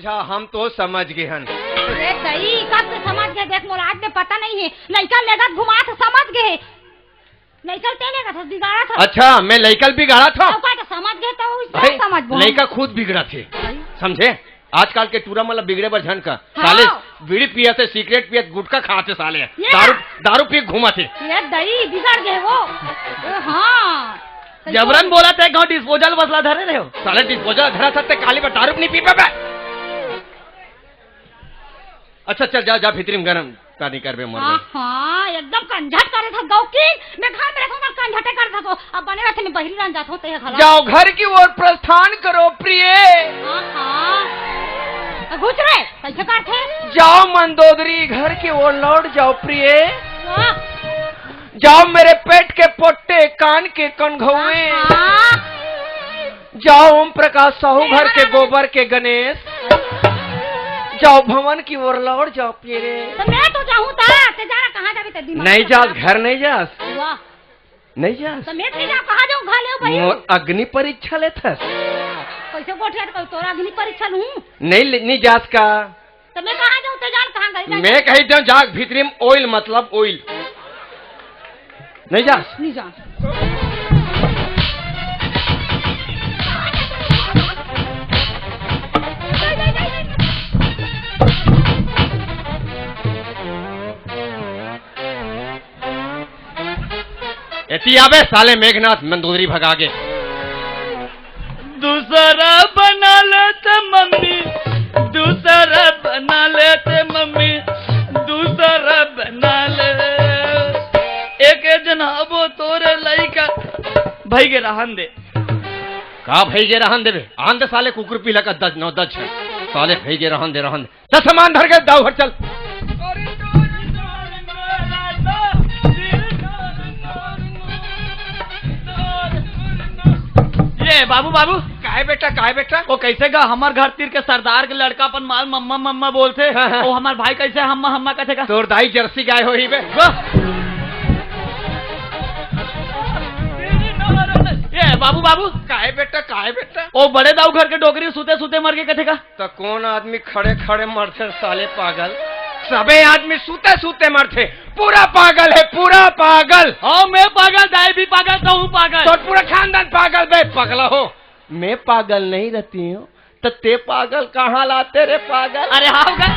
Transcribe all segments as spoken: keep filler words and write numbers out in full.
अच्छा, हम तो समझ गे हन। अरे दई, कब से समझ गे? देख, मोला आज ले पता नहीं है। लइका लेगत घुमात समझ गे हे। लइका ल ते लेगत हस, बिगाड़त हस। अच्छा, मैं लइका ल बिगाड़त हंव? अउ का, तो समझ गे तो उसे भाई, समझ बो। लइका खुद बिगड़त हे। भाई। समझे? आजकल के टूरा मन ल बिगड़े बर झन कह। हाँ। साले बीड़ी पियत हे, सिगरेट पियत, गुटखा खात हे साले। ये दारू, का? दारू पी के घूमत हे। ये दई, बिगड़ गे वो। ओ, हाँ। जबरन बोलत हे, गाँव disposal बसला धरे रहे हो। साले disposal धरा सकते, काली बा दारू नहीं पी पाबे। अच्छा, चल, जा, जा, भीतरी में गरम पानी करबे, मर हाँ, गए। हाँ, एकदम कंझट करे था गौकी। मैं घर में रहता हूँ, कंझटे कर था। अब बने रहते, मैं बहिरी रहन जाता हूँ, ते घला। जाओ, घर की ओर प्रस्थान करो, प्रिय। हाँ, हाँ। घुच रहे, कैसे करते? जाओ, मंदोदरी, घर की ओर लौट जाओ, प्रिय। वाह। जाओ, मेरे पेट के पोट्टे, कान के कनघौए। हाँ। जाओ, ओम प्रकाश साहू घर के गोबर के गणेश। जाओ, भवन की ओर लौट जाओ, प्रिय रे। तो मैं तो जाहूँ ता, ते जाना कहाँ जाबे, ते दिमाग नहीं खराब। जास, घर नहीं जास। वाह। नहीं जास। तो मैं नहीं जाऊँ, कहाँ जाऊँ, खा ले भाई। मोर अग्नि परीक्षा लेथस। कैसे गोठिया तो तोरा अग्नि परीक्षा लूँ? नहीं ले-, नहीं जास का। तो मैं कहाँ जाऊँ, ते जान कहाँ गई, जान। मैं कही जाऊँ, जाग भीतरी में oil, मतलब oil। नहीं जास? नहीं जान। एती आबे साले मेघनाथ मंदोदरी भगा के। दूसरा बना लेते मम्मी, दूसरा बना लेते मम्मी, दूसरा बना ले। एक एक जन हबो तोरे लइका। भई गे रहन दे। का भई गे रहन देबे? आन दे साले कुकुर पीला का दस, नौ दस झन। साले भई गे रहन दे, रहन दे। त सामान धर के दाऊ घर चल। ये बाबू, बाबू। काय बेटा, काय बेटा? वो कैसे गा, हमर घर तीर के सरदार के लड़का अपन माल मम्मा, मम्मा बोलथे। हाँ, हाँ। वो हमर भाई कैसे हम्मा, हम्मा कथे का? तोर दाई जर्सी गाय होही बे। वाह। ये बाबू, बाबू। काय बेटा, काय बेटा? वो बड़े दाऊ घर के डोकरी सुते, सुते मर गे कथे का? त कौन आदमी खड़े खड़े मरथे साले पागल? सबे आदमी सूते सूते मरथे। पूरा पागल हे, पूरा पागल। हाँ, मैं पागल, दाई भी पागल, तहूँ पागल। तोर पूरा खानदान पागल बे, पगला हो। मैं पागल नहीं रहती हूँ, त ते पागल कहाँ लाते रे पागल? अरे हाँ, का?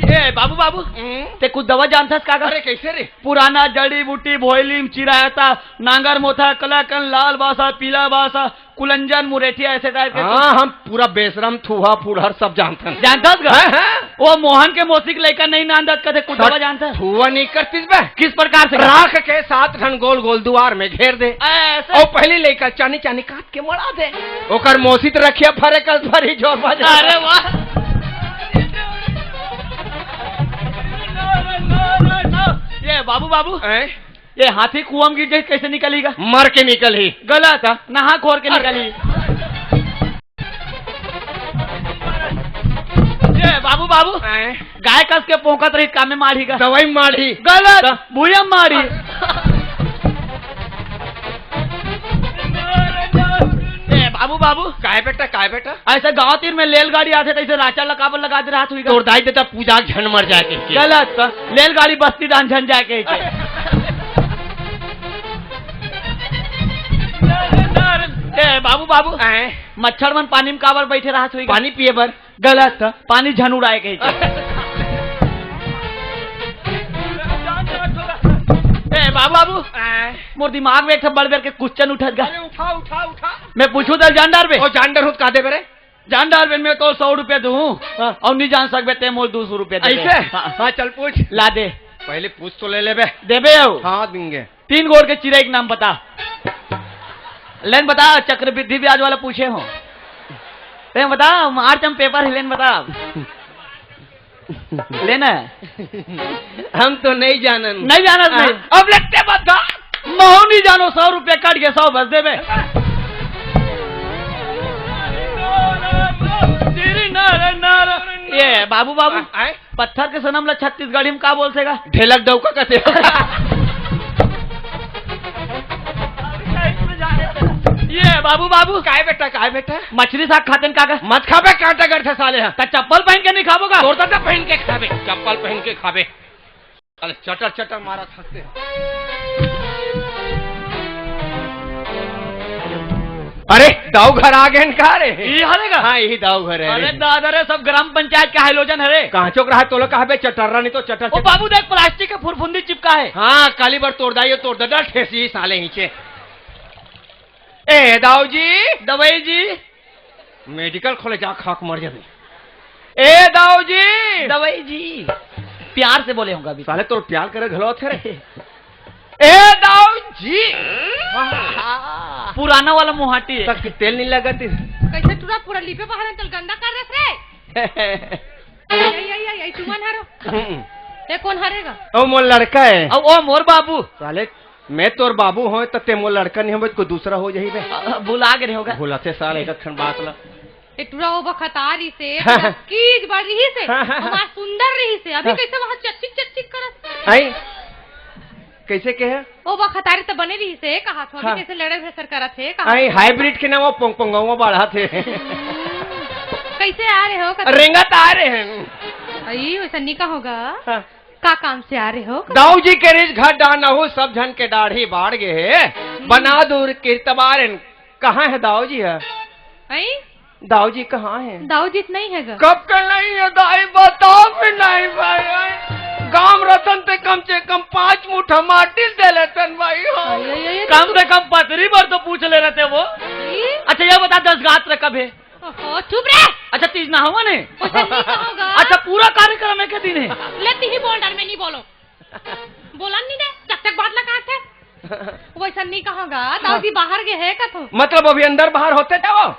ए, बाबू, बाबू, हम्म? ते कुछ दवा जानथस का, का? अरे, कैसे रे? पुराना जड़ी बूटी, भोइली में चिरायता, नांगर मोथा, कलाकन, लाल बासा, पीला बासा, कुलंजन, मुरेठिया, ऐसे type के हाँ, कुछ। हम पूरा बेसरम, थुहा, फुड़हर सब जानथन। जानथस का? हाँ, हाँ। वो मोहन के मोसी के लइका नहीं नांदत कथे, कुछ दवा जानथस? थुहा नहीं करतिस बे। किस प्रकार से? राख के सात ठन गोल गोल दुआर में घेर दे। ऐसे? और पहली लइका चानी चानी काट के मड़ा दे। ओकर मोसी त रखिया फरे कस फरी जोर बजा। अरे वाह। ये बाबू, बाबू। हैं? ये हाथी कुआं में गिर जाही, कैसे निकलही गा? मर के निकलही। गलत, नहा खोर के निकलही। ये बाबू, बाबू। हैं? गाय कस के पोंकत रही, कामे मारही गा? दवाई मारही। गलत, त? भुइयां मारही। ए, बाबू, बाबू। काय बेटा, काय बेटा? ऐसे गांव तीर में लेलगाड़ी आथे, तैसे राचा लगा बर लगा दे रहा थोड़ी गा। तोर दाई देता पूजा झन मर जाए कहिके। गलत, त लेलगाड़ी बस्ती दान झन जाए कहिके। ए, बाबू, बाबू। हैं? मच्छर मन पानी में काबर बैठे रहा थोड़ी गा? पानी पिए बर। गलत, पानी झन उड़ाए कहिके। ए, बाबू, बाबू। आय। मोर दिमाग में एक ठो बड़ बेर के question उठत गा। अरे, उठा, उठा, उठा। मैं पूछूं त जान डारबे? ओ, जान डारहूं त का देबे रे? जान डारबे, मैं तो सौ रुपया दूं। हाँ। अउ नहीं जान सकबे ते मोल दू सौ रुपया देबे। ऐसे? हाँ। हाँ, चल पूछ। ला दे। पहले पूछ तो ले लेबे। देबे हो? हाँ, देंगे। तीन गोड़ के चिरई के नाम बता। लेन बता, चक्रवृद्धि ब्याज वाला पूछे हो। लेन बता, मार्च में paper है, लेन बता। लेना। हम तो नहीं जानन। नहीं जानत नहीं। हाँ। अब लगते बता। महू नहीं जानो, सौ रुपये कट गए, सौ बस देबे। ये बाबू, बाबू। आए? पत्थर के सनम ला छत्तीसगढ़ी में का बोलथे गा? ढेलक डौका कथे। ये बाबू, बाबू। काय बेटा, काय बेटा? मछली साग खातेन का गा? मत खाबे, कांटा गरथे साले ह। त चप्पल पहिन के नहीं खाबो का? तोर दादा पहिन के खाबे, चप्पल पहिन के खाबे। साले चटर चटर मारत हंसते हैं। अरे, दाऊ घर आ गए का रे? इही हरे गा? हाँ, इही दाऊ घर हे। अरे दादा रे, सब ग्राम पंचायत के हाइलोजन हरे। कहाँ चौक रहा तोला कहा बे चटर्रा, नहीं तो चटर ओ चटर। बाबू देख, प्लास्टिक के फुरफुंदी चिपका हे। हाँ, काली बार तोर दाई, तोर दादा ठेसी साले हीचे। ए दाऊ जी। दवाई जी। मेडिकल खोले जा, खाक मर जाबे। ए दाऊ जी। दवाई जी। प्यार से बोले होगा अभी। साले तोर प्यार करे घलो थे रे। ए दाऊ जी। पुराना वाला मुहाटी है। तक तेल नहीं लगत। कैसे टूरा पूरा लिपे बाहर चल गंदा कर रहे रे। यही, यही, यही, यही, तुमन हरो। हम्म। ये कौन हरेगा? ओ मोर लड़का है। ओ, ओ मोर बाबू। साले मैं तोर बाबू हों त ते मोर लड़का नहीं होबे, कोई दूसरा हो जाही बे। अ, भुला गे रहे होगा। भुलाथे साले एक क्षण बात ला। ए टूरा ओ बखत आ रही से, हाँ, हाँ। कीज बढ़ रही से, हाँ, हाँ, हाँ। हमार सुंदर रही से, अभी हाँ। कैसे वहाँ चकचिक चकचिक करत? आई? कैसे कहे? ओ बखत आ रही त बने रही से, कहा थो, अभी हाँ। कैसे लड़े भेसर करत हे, कहा आई थो। हाइब्रिड के नाम वो पोंग पोंगवा बढ़ा थे। हम्म, कैसे आ रहे हो? कत- रेंगत आ रहे हैं। आई, वैसा नहीं कहोगा। हाँ। का काम से आ रहे हो? दाऊ जी के रिज घर डान नहु, सब झन के दाढ़ी बाढ़ गे हे। हम्म। बना दूर किरतबार, कहाँ है दाऊ जी है? आई? दाऊ जी कहाँ है? दाऊ जी तो नहीं है गा। कब के नहीं है दाई, बताओ भी नहीं भाई। गांव रतन ते कम से कम पाँच मुठा माटी दे लेतन भाई। हाँ। आई, आई, आई, कम से कम पतरी भर तो पूछ ले रहे थे वो। ई? अच्छा, ये बता, दस गात रे कब है? ओहो, चुप रे। अच्छा, तीज ना हुआ ने? वैसा नहीं कहोगा। अच्छा, पूरा कार्यक्रम एक दिन है। ले, तिही बोल डर में नहीं बोलो। बोलन नहीं दे, चक चक बात लगा थे। वैसा नहीं कहोगा, दाऊ जी बाहर गे हे कथो। मतलब अभी अंदर बाहर होते थे वो?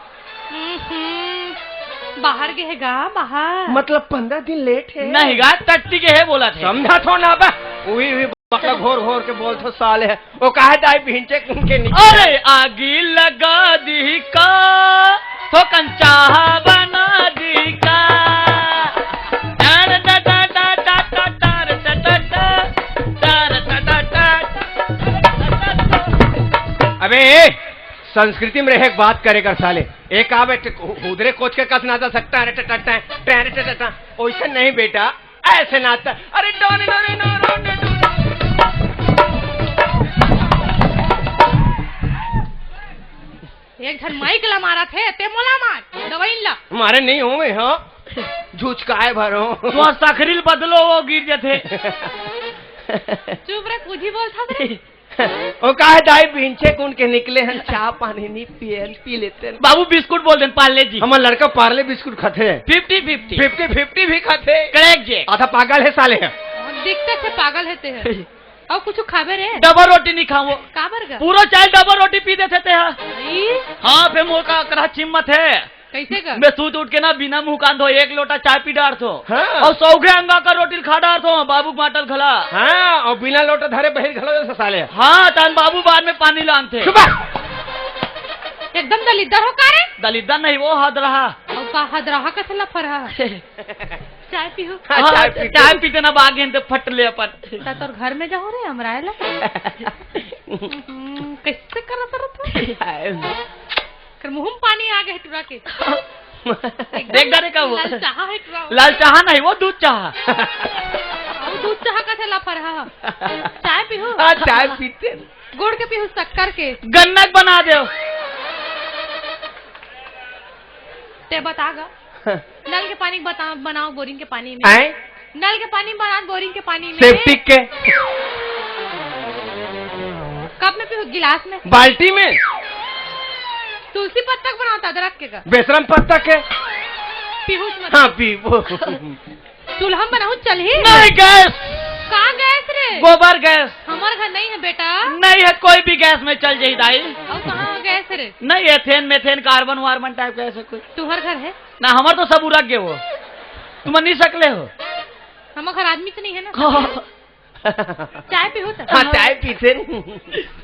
हम्म, बाहर गे हे गा, बाहर। मतलब पंद्रह दिन लेट है। नहीं गा, टट्टी गे हे बोला थे। समझा थो ना बा। उही, उही बकला घोर घोर के बोल थो साले है। वो काहे दाई भिंचे के निकले? अरे आगी लगा दी का, थोकन चाह बना दी का। टार टा टा टा टा टा, टार टा टा टा, टार टा टा टा। अबे ए, संस्कृति में रहे के बात करे कर साले। एक आवे ट-, हु-, हुदरे कोच के कस नाचा सकता है, रे ट-, ट-, ट-, ट-, रे ट-, ट-, ट-, वैसे नहीं बेटा, ऐसे नाचता। अरे डोरे डोरे डोरे डोरे। एक झन माइक ला मारा थे, ते मोला मार, दवाई ला। मारे नहीं होंगे, हाँ। झुचकाए भरो। तो सकरील बदलो, वो गिर जाते। चुप रे, कुछ ही बोल था रे। वो काहे दाई बिंचे कुन के निकले हैं, चाय पानी नहीं पिए, पी लेते हैं। बाबू बिस्कुट बोल देन, पार्ले जी। हमर लड़का पार्ले बिस्कुट खाथे। Fifty fifty. फिफ्टी फिफ्टी भी खाथे। करेक्ट जे। आधा पागल है साले। दिखते थे पागल है ते है। अउ कुछ खाबे रे? डबल रोटी नहीं खाऊं। काबर गा? पूरा चाय डबल रोटी पी देथे ते हा। ई? हाँ, बे मोर का अकरहा चिम्मत है। कैसे गा? मैं सूत उठ के ना बिना मुंह कांधो एक लोटा चाय पी डारथो। हाँ। अउ सौघे अंगा का रोटी खा डारथो, बाबू के बाटल घला। हाँ, अउ बिना लोटा धरे बहिर घलो जैसे साले। हाँ, तन बाबू बाद में पानी लानथे। चुप। एकदम दलिद्दर हो का रे? दलिद्दर नहीं, वो हद रहा। अउ का हद रहा, कैसे लफर हा? चाय पीहू? हाँ, हाँ, चाय पीते। चाय पीते ना बागेन ते फट ले अपन। ता तोर घर में जाहूं रे, हमराय ला। हम्म, कैसे करत रह तू? हाय। कर मुंह में पानी आ गए टुरा के। एकदम देख डारे का वो। लाल चाहा है टुरा। लाल चाहा नहीं, वो दूध चाहा। वो दूध चाहा का थैला पर हा। चाय पीहू? हाँ, चाय पीते। गुड़ के पीहू, शक्कर के? गन्ना के बना दे। ते बता गा। नल के पानी बता, बनाओ बोरिंग के पानी में। आए? नल के पानी बना, बोरिंग के पानी में। सेप्टिक के। कप में पीहू, गिलास में? बाल्टी में। तुलसी पत्ता के बनाओ, अदरक के का? बेशरम पत्ता के। पीहू मत। हाँ, पीबो। चूल्हा में बनाहूं, चलही? नहीं, गैस। का गैस रे? गोबर गैस। हमर घर नहीं है बेटा। नहीं है, कोई भी गैस में चल जाई दाई। अउ कहाँ गैस रे? नहीं, एथेन मेथेन कार्बन वार्बन टाइप गैस है कोई। तुहर घर है? ना, हमर तो सब उरक गए हो। तुम नहीं सकले हो। हमर घर आदमी तो नहीं है ना। हाँ। चाय पीहू त? हाँ, चाय पीते।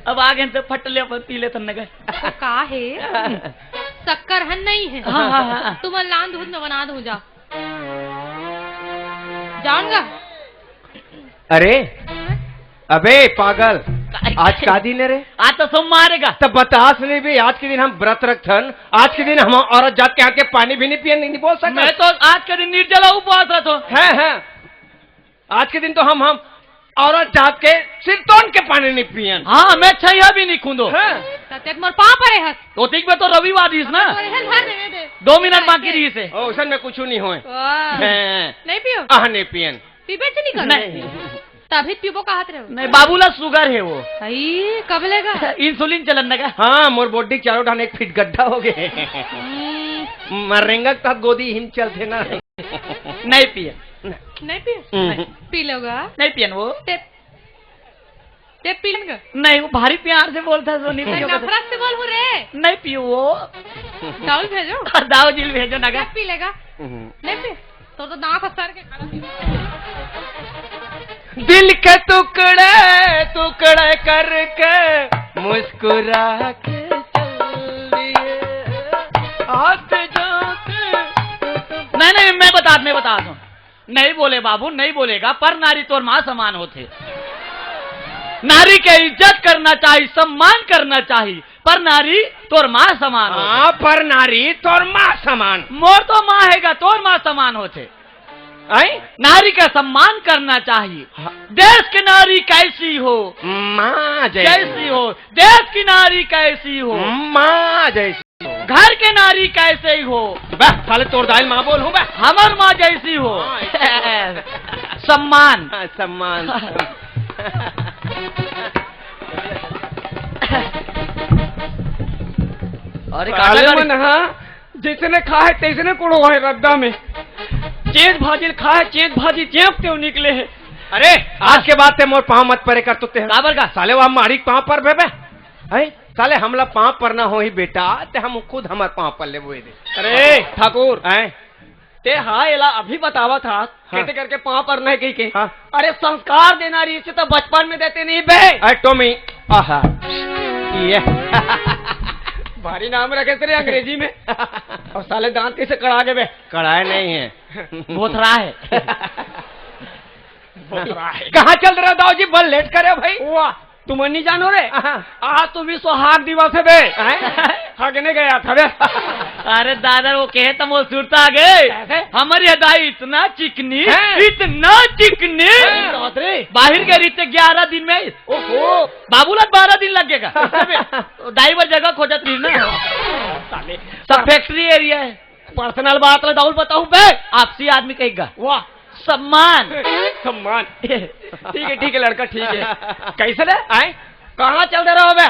अब आ गए तो फट ले, अपन पी ले तन्ने गए। तो का है? शक्कर हन नहीं है। हाँ, हाँ, हाँ। तुम लान दूध में बना दो, जाओ। जाऊंगा। अरे, अबे पागल, आज का दिन है रे? आज तो सोमवार है का? तब बतास नहीं भी, आज के दिन हम व्रत रखथन, आज के दिन हम औरत जात के आके पानी भी नहीं पियन, नहीं बोल सकत। मैं तो आज के दिन निर्जला उपवास रखथों। हैं, हैं। आज के दिन तो हम, हम औरत जात के सिर तोन के पानी नहीं पियन। हाँ, मैं छइया भी नहीं खूंदो। हैं। त तें मोर पाँव परे हस। तो ठीक बे, तो रविवार रहिस ना। तो एहन धर देवे बे। दो मिनट बाकी रहिस हे। ओ, उसन में कुछ नहीं होए। वाह। हैं। नहीं पियो? आह, नहीं पियन। पीबे च नहीं कर। नहीं। तभी पीबो कहत रहे हो। नहीं, बाबू ला शुगर है वो। हई, कब लेगा? इंसुलिन चलन लगा। हाँ, मोर body चारों ढान एक फीट गड्ढा हो गए। हम्म। मरेंगा तब गोदी हिम चलते ना। नहीं पिए। नहीं पिए? हम्म। पी लोगा? नहीं पियन वो। ते, ते पी लेंगे। नहीं, वो भारी प्यार से बोलता है, तो नहीं मैं पियो। नफरत से बोलूं रे। नहीं पियो वो। दाऊ भेजो। दाऊ जी भेजो ना। पी लेगा? हम्म। नहीं पी। तो, तो दांत सर के खड़ा। दिल के टुकड़े टुकड़े करके मुस्कुरा के चल दिए। हाथ जोड़ के। नहीं, नहीं, मैं बता, मैं बता दूं। नहीं बोले बाबू, नहीं बोलेगा। पर नारी तोर माँ समान होथे। नारी के इज्जत करना चाहिए, सम्मान करना चाहिए। पर नारी तोर माँ समान होथे। हाँ, पर नारी तोर माँ समान। मोर तो माँ है गा, तोर माँ समान होथे। आई? नारी का सम्मान करना चाहिए। हाँ। देश की नारी कैसी हो? माँ जैसी। जैसी हो। देश की नारी कैसी हो? माँ जैसी। घर के नारी कैसे ही हो? बे, साले तोर दाई ल माँ बोलहूँ बे। हमर माँ जैसी हो। हाँ, ऐसे। सम्मान। हाँ, सम्मान। अरे, साले काका मन, हाँ, जैसने खाए, तैसने कोड़ो है रद्दा में। चेंच भाजी ल खाए, चेंच भाजी चेंप तेव निकले है। अरे, आज के बाद ते मोर पाँव मत परे कर तो ते। काबर का? साले, वह माड़ी के पाँव परबे बे। हैं? साले, हमला पाँव परना होही बेटा, ते हम खुद हमर पाँव पर लेबो एदे। अरे, ठाकुर। हैं? ते हा एला अभी बतावत हा, हाँ। कैसे करके पाँव परना है कहिके। हाँ। अरे, संस्कार देना रहिसे तो बचपन में देते नहीं बे। अरे, टॉमी, आहा, ये। भारी नाम रखे तेरे अंग्रेजी में। और साले दांत कैसे कड़ा गए बे? कड़ाए नहीं है। बोथरा है। बोथरा है। कहाँ चल रहा दाऊ जी? बल लेट करे भाई। वाह। तुमन नहीं जानो रे, हाँ। आज तो विश्व हाग दिवस है बे। हैं? हगने गया था बे। अरे दादा, वो कहे तो वो सुरता आ गए। कैसे? हमारी अदाई इतना चिकनी, हैं? इतना चिकनी। हैं, बाप रे। बाहर गए रहिते ग्यारह दिन में। ओहो। बाबूलाल बारह दिन लग गएगा। कैसे बे? दाई बर जगह खोजत रही ना। साले। सब फैक्ट्री एरिया है। पर्सनल बात ला दाऊ ल बताऊं बे? आपसी आदमी कहेगा। वाह। सम्मान। सम्मान। ठीक है, ठीक है, लड़का ठीक है। कैसे ले? आए? कहाँ चल दे रहा हो बे?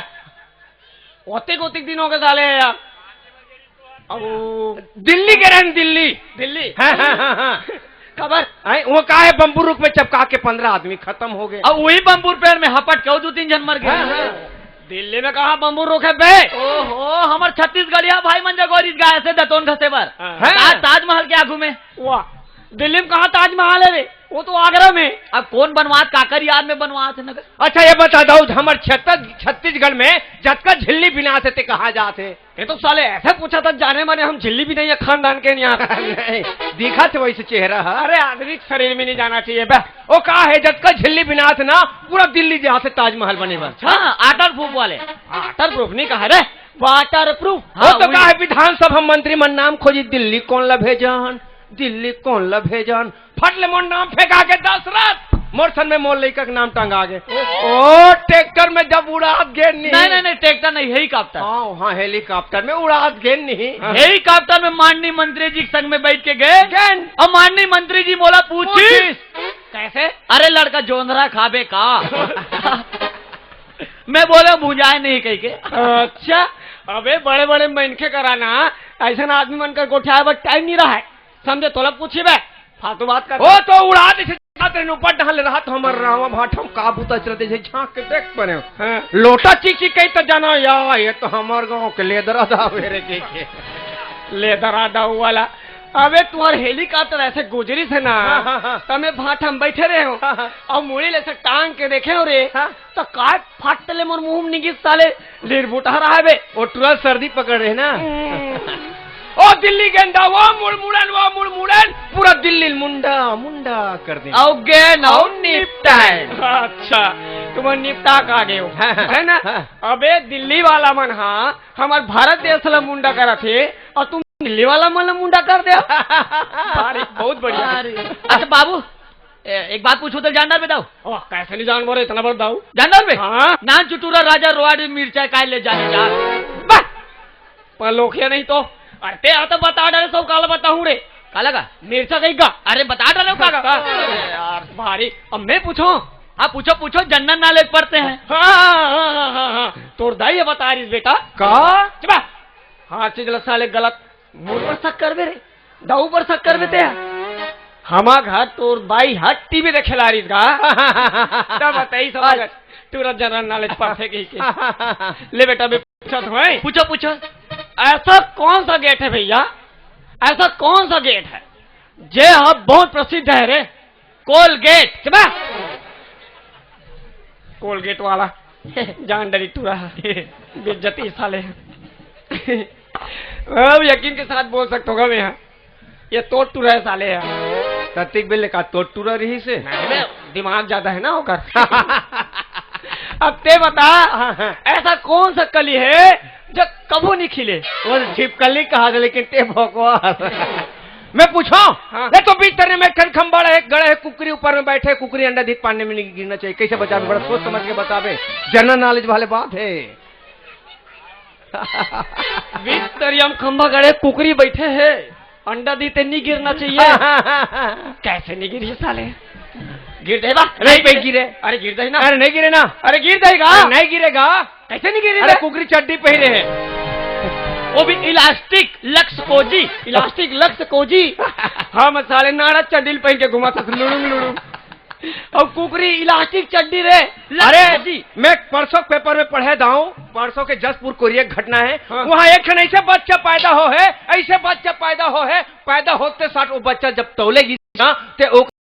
ओतिक ओतिक दिन हो गए साले यार। अब वो दिल्ली के रहन, दिल्ली। दिल्ली? हाँ, हाँ, हाँ, हाँ। खबर? आए, वो का है, बम्बू रुख में चपका के पन्द्रह आदमी खत्म हो गए। अब वही बम्बू पेड़ में हपट के दो तीन जन मर गए। हाँ, हाँ। दिल्ली में कहाँ बम्बू रुख है बे? ओहो, हमर छत्तीसगढ़िया भाई मन जगोरिस गाय से दतोन घसे बर। हाँ। ता-, ताजमहल के आगू में। वाह, दिल्ली में कहाँ ताजमहल है रे? वो तो आगरा में। अब कौन बनवात, काकर याद में बनवात है नगर? अच्छा, ये बता दो, हमर छत्त-, छत्तीसगढ़ में जतका झिल्ली बिनात हे ते कहाँ जात हे? ये तो साले ऐसे पूछा था, जाने माने हम झिल्ली भी नहीं है, खानदान के नहीं आते। नहीं, दिखा थे वैसे चेहरा है। अरे, आदमी के शरीर में नहीं जाना चाहिए बे। ओ का है, जतका झिल्ली बिनात ना, पूरा दिल्ली जात हे ताजमहल बने बर। हाँ, वाटर प्रूफ वाले। वाटर प्रूफ नहीं कहा रे, वाटर प्रूफ। हाँ, वो तो वही। का है, विधानसभा मंत्री मन नाम खोजी, दिल्ली कौन ला भेजन, दिल्ली कौन ला भेजन, फट ले मोर नाम फेंका के दशरथ, मोर सन में मोर लइका के नाम टंगा गे। ओ, ट्रैक्टर में जब उड़ात गेन नहीं। नहीं, नहीं, नहीं, ट्रैक्टर नहीं, हेलीकॉप्टर। हाँ, हाँ, हेलीकॉप्टर में उड़ात गेन नहीं। हाँ। हेलीकॉप्टर में माननीय मंत्री जी के संग में बैठ के गए। गेन। और माननीय मंत्री जी मोला पूछिस। पूछिस। कैसे? अरे लड़का जोंधरा खाबे का? मैं बोले भुंजाए नहीं कहिके। अच्छा, अबे बड़े-बड़े मनखे करा ना, अइसन आदमी मन कर गोठियाए बर टाइम नहीं रहा है। समझे, तोला पूछी बे, फालतू बात कर। ओ तो उड़ा दे छे, जात रहे ऊपर डहान ले रहा तो हमर रावा भाट हम का बूता चलते छे, झांक के देख परे। हाँ। लोटा चीची कही तो जाना या, ये तो हमर गांव के लेदरा दाऊ रे के, के। लेदरा दाऊ वाला। अबे तुम्हार हेलीकॉप्टर ऐसे गुजरी से ना, हाँ, हाँ, हाँ। तमे भाट हम बैठे रहे हो। हाँ, हाँ। अब मुड़ी ले से टांग के देखे हो रे, हाँ। तो काय फट ले मोर मुंह में निगिस साले, लीर बुटहा रहा है बे। ओ टुरा सर्दी पकड़ रहे ना। हम्म। ओ दिल्ली गेंदा, वो मुड़ मुड़न, वो मुड़ मुड़न, पूरा दिल्ली मुंडा, मुंडा कर दे। आओ गेन, आओ निपटाए। अच्छा। तुमन निपटा का गेव, है ना? हाँ। अबे दिल्ली वाला मन हा हमर भारत देश ला मुंडा करत हे, अउ तुम दिल्ली वाला मन ला मुंडा कर दे। अरे, बहुत बढ़िया। अरे। अच्छा बाबू, ए, एक बात पूछूं त जान डारबे दाऊ? ओह, कैसे नहीं जानबो रे, इतना बड़ा दाऊ। जान डारबे? हाँ। नान चुटुरा राजा रोवाड़ी मिर्चा काय ले जाने जा। बस। पलोखिया नहीं तो। अरे ते आ तो बता डारे सब, काला बताऊं रे। काला का? मिर्चा कहीं का? अरे बता डारे का का? अरे यार, भारी। अब मैं पूछूं? हाँ, पूछो, पूछो, जनरल नॉलेज पढ़ते हैं। हाँ, हाँ, हाँ, हाँ, हाँ। तोर दाई ये बता रही बेटा। का? चुप। हाँ, चीज ला साले गलत। मोर पर शक करबे रे, दाऊ पर शक करबे ते। हमा घर तोर बाई हर टीवी देखे ला रहिस गा। तब बताई सब अगर तुरंत जनरल नॉलेज पढ़थे कहि के। ले बेटा, मैं पूछत हूँ, हैं? पूछो, पूछो। ऐसा कौन सा गेट है भैया, ऐसा कौन सा गेट है जे अब बहुत प्रसिद्ध है रे? कोलगेट। चुप। कोलगेट वाला। जान डरी टूरा। बेइज्जती साले। अब यकीन के साथ बोल सकता हूँ मैं, ये तो टूरा है साले यार। ततिक बेले का तो टूरा रही से? नहीं बे, दिमाग ज्यादा है ना होकर। अब ते बता, हाँ, हाँ। ऐसा कौन सा कली है जो कभू नहीं खिले? वो तो छिपकली कहा था, लेकिन ते भोकवा। मैं पूछो? हाँ। ये तो बीच तरे में एक ठन खंबाड़ा है, गड़ा है, कुकरी ऊपर में बैठे, कुकरी अंडा दी त पानी में नहीं गिरना चाहिए। कैसे बचावे? बड़ा सोच समझ के बतावे, जनरल नॉलेज वाले बात है। बीच तरिया में खंभा गड़े, कुकरी बैठे है, अंडा दी ते नहीं गिरना चाहिए। कैसे नहीं गिरी साले? गिर जाएगा? नहीं, नहीं पे गिरे। अरे गिर जाए ना। अरे नहीं गिरे ना। अरे गिर जाएगा। अरे नहीं गिरेगा। कैसे नहीं गिरी अरे रे? कुकरी चड्डी पहने है। वो भी इलास्टिक लक्स कोजी। इलास्टिक लक्स कोजी। हाँ, मैं साले नाड़ा चड्डी पहन के घुमा था, लुड़ुम लुड़ुम। अब कुकरी इलास्टिक चड्डी रे, लक्स अरे, कोजी। मैं परसों के पेपर में पढ़े दाऊं, परसों के जसपुर कोरिया की घटना है। हाँ। वहाँ एक ठन ऐसे बच्चा पैदा हो है, ऐसे बच्चा पैदा हो है, पैदा होते साथ वो बच्चा जब तौलेगी ना, ते ओ